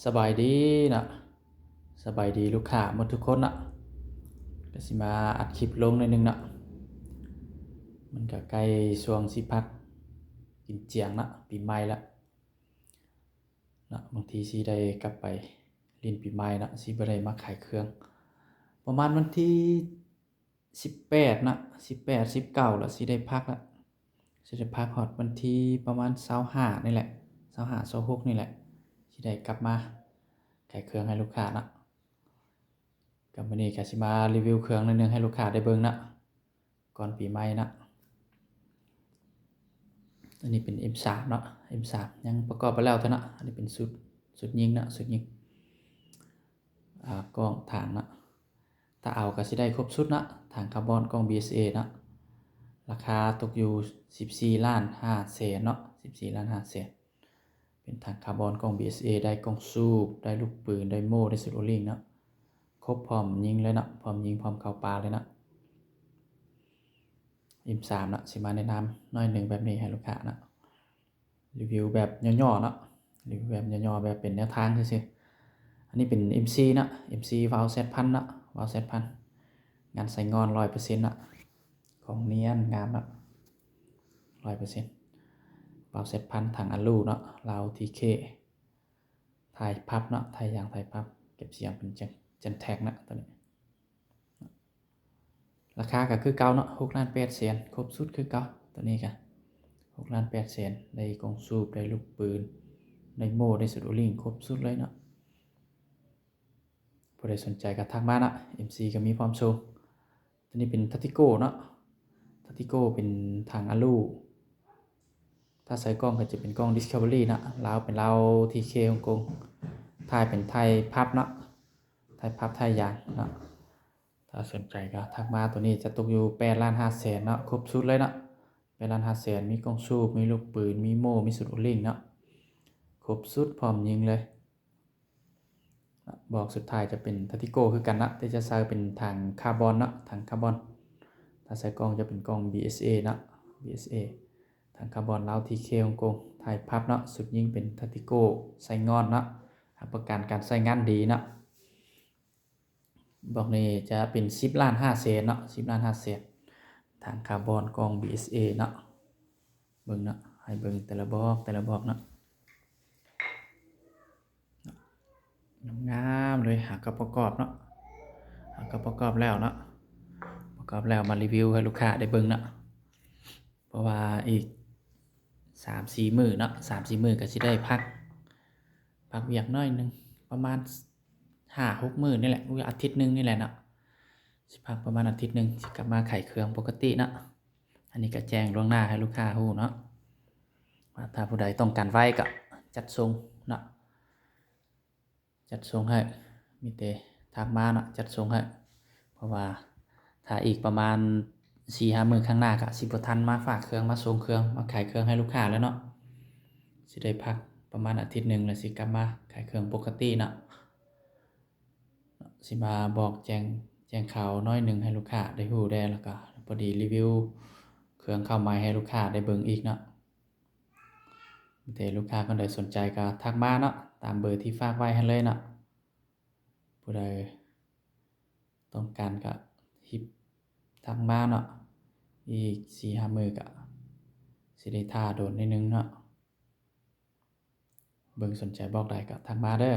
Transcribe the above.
ສະບາຍດີເນາະ ສະບາຍດີລູກຄ້າໝົດທຸກຄົນເນາະ. ກະຊິມາອັດຄລິບລົງໜ້ອຍໜຶ່ງເນາະ ມັນກະໃກ້ຊ່ວງຊິພັກກິນຈຽງເນາະ ປີໃໝ່ລະເນາະ. ບາງທີຊິໄດ້ກັບໄປຫຼິ້ນປີໃໝ່ເນາະ ຊິບໍ່ໄດ້ມາຂາຍເຄື່ອງ ປະມານວັນທີ ສິບແປດເນາະ ສິບແປດ ສິບເກົ້າ ລະຊິໄດ້ພັກລະ ຊິໄດ້ພັກຮອດວັນທີປະມານຊາວຫ້ານີ້ແຫຼະ ຊາວຫ້າ ຊາວຫົກນີ້ແຫຼະ ຊິໄດ້ກັບມາຂາຍເຄື່ອງໃຫ້ລູກຄ້າເນາະ. ກະມື້ນີ້ກະຊິມາຣີວິວເຄື່ອງໜ້ອຍໜຶ່ງໃຫ້ລູກຄ້າໄດ້ເບິ່ງເນາະ ກ່ອນປີໃໝ່ເນາະ. ອັນນີ້ເປັນ ເອັມສາມ ເນາະ ເອັມສາມ ຍັງປະກອບບໍ່ແລ້ວເທື່ອເນາະ. ອັນນີ້ເປັນຊຸດ ຊຸດຍິງເນາະ ຊຸດຍິງ ອາ ກ້ອງ ຖັງເນາະ. ຖ້າເອົາກະຊິໄດ້ຄົບຊຸດເນາະ ຖັງຄາບອນ ກ້ອງ ບີເອສເອ ເນາະ. ລາຄາຕົກຢູ່ສິບສີ່ລ້ານຫ້າແສນເນາະ ສິບສີ່ລ້ານຫ້າແສນ. ເປັນຖັງຄາບອນ ກ້ອງ ບີເອສເອ ໄດ້ກ້ອງສູບ ໄດ້ລູກປືນ ໄດ້ໂມ່ ໄດ້ຊຸດໂອລິງເນາະ. ຄົບພ້ອມຍິງເລີຍເນາະ ພ້ອມຍິງ ພ້ອມເຂົ້າປ່າເລີຍເນາະ. ເອັມສາມ ເນາະ ຊິມາແນະນຳໜ້ອຍໜຶ່ງແບບນີ້ໃຫ້ລູກຄ້າເນາະ. ຣີວິວແບບຫຍໍ້ໆເນາະ ຣີວິວແບບຫຍໍ້ໆ ແບບເປັນແນວທາງຊື່ໆ. ອັນນີ້ເປັນ ເອັມສີ່ ເນາະ ເອັມສີ່ ວາວ ແຊັດພັນ ເນາະ ວາວ ແຊັດພັນ ງານໃສ່ງອນ ຮ້ອຍເປີເຊັນ ເນາະ. ຂອງນຽນງາມເນາະ ຮ້ອຍເປີເຊັນ ວາວ ແຊັດພັນ ຖັງອາລູເນາະ ລາວ ທີເຄ ທ້າຍພັບເນາະ ທ້າຍຢາງ ທ້າຍພັບ ເກັບສຽງເປັນ Gen-, Gentex ເນາະ ໂຕນີ້. ລາຄາກະຄືເກົ່າເນາະ ຫົກລ້ານແປດແສນ ຄົບຊຸດຄືເກົ່າ. ໂຕນີ້ກະຫົກລ້ານແປດແສນ ໄດ້ກ້ອງສູບ ໄດ້ລູກປືນ ໄດ້ໂມ່ ໄດ້ຊຸດໂອລິງ ຄົບຊຸດເລີຍເນາະ. ຜູ້ໃດສົນໃຈກະທັກມາເນາະ ເອັມສີ່ ກະມີພ້ອມສົ່ງ. ໂຕນີ້ເປັນ Tactical ເນາະ Tactical ເປັນຖັງອາລູ. ຖ້າໃສ່ກ້ອງກະຈະເປັນກ້ອງ Discovery ເນາະ ລາວເປັນລາວ ທີເຄ ຮົງກົງ. ທ້າຍເປັນທ້າຍພັບເນາະ ທ້າຍພັບ ທ້າຍຢາງເນາະ. ຖ້າສົນໃຈກະທັກມາ. ໂຕນີ້ຈະຕົກຢູ່ແປດລ້ານຫ້າແສນເນາະ ຄົບຊຸດເລີຍເນາະ ແປດລ້ານຫ້າແສນ. ມີກ້ອງສູບ ມີລູກປືນ ມີໂມ່ ມີຊຸດໂອລິງເນາະ ຄົບຊຸດພ້ອມຍິງເລີຍ. ບອກສຸດທ້າຍຈະເປັນ Tactical ຄືກັນເນາະ ແຕ່ຈະໃສ່ເປັນຖັງຄາບອນເນາະ ຖັງຄາບອນ. ຖ້າໃສ່ກ້ອງຈະເປັນກ້ອງ ບີເອສເອ ເນາະ ບີເອສເອ ຖັງຄາບອນລາວ ທີເຄ ຮົງກົງ. ທ້າຍພັບເນາະ ຊຸດຍິງເປັນ Tactical ໃສ່ງອນເນາະ ຮັບປະກັນການໃຊ້ງານດີເນາະ. ບອກນີ້ຈະເປັນສິບລ້ານຫ້າແສນເນາະ ສິບລ້ານຫ້າແສນ ຖັງຄາບອນ ກ້ອງ ບີເອສເອ ເນາະ. ເບິ່ງເນາະ ໃຫ້ເບິ່ງແຕ່ລະບອກ ແຕ່ລະບອກເນາະ ງາມໆເລີຍ. ຫາກະປະກອບເນາະ ຫາກະປະກອບແລ້ວເນາະ ປະກອບແລ້ວມາຣີວິວໃຫ້ລູກຄ້າໄດ້ເບິ່ງເນາະ. ເພາະວ່າອີກສາມສີ່ມື້ເນາະ ສາມສີ່ມື້ກະຊິໄດ້ພັກ ພັກວຽກໜ້ອຍໜຶ່ງ ປະມານຫ້າຫົກມື້ນີ້ແຫຼະ ອາທິດໜຶ່ງນີ້ແຫຼະເນາະ. ຊິພັກປະມານອາທິດໜຶ່ງ ຊິກັບມາຂາຍເຄື່ອງປົກກະຕິເນາະ. ອັນນີ້ກະແຈ້ງລ່ວງໜ້າໃຫ້ລູກຄ້າຮູ້ເນາະ ວ່າຖ້າຜູ້ໃດຕ້ອງການໄວກະຈັດສົ່ງເນາະ ຈັດສົ່ງໃຫ້ ມີແຕ່ທັກມາເນາະ ຈັດສົ່ງໃຫ້. ເພາະວ່າຖ້າອີກປະມານສີ່ຫ້າມື້ຂ້າງໜ້າກະຊິບໍ່ທັນມາຝາກເຄື່ອງ ມາສົ່ງເຄື່ອງ ມາຂາຍເຄື່ອງໃຫ້ລູກຄ້າແລ້ວເນາະ. ຊິໄດ້ພັກປະມານອາທິດໜຶ່ງ ແລ້ວຊິກັບມາຂາຍເຄື່ອງປົກກະຕິເນາະ. ຊິມາບອກແຈ້ງ ແຈ້ງຂ່າວໜ້ອຍໜຶ່ງໃຫ້ລູກຄ້າໄດ້ຮູ້ແດ່ ແລ້ວກະພໍດີຣີວິວເຄື່ອງເຂົ້າໃໝ່ໃຫ້ລູກຄ້າໄດ້ເບິ່ງອີກເນາະ. ມີແຕ່ລູກຄ້າຄົນໃດສົນໃຈກະທັກມາເນາະ ຕາມເບີທີ່ຝາກໄວ້ຫັ້ນເລີຍເນາະ. ຜູ້ໃດຕ້ອງການກະຮີບທັກມາເນາະ ອີກສີ່ຫ້າມື້ກະຊິໄດ້ຖ້າດົນໜ້ອຍໜຶ່ງເນາະ. ເບິ່ງສົນໃຈບອກໄດ້ກະທັກມາເດີ.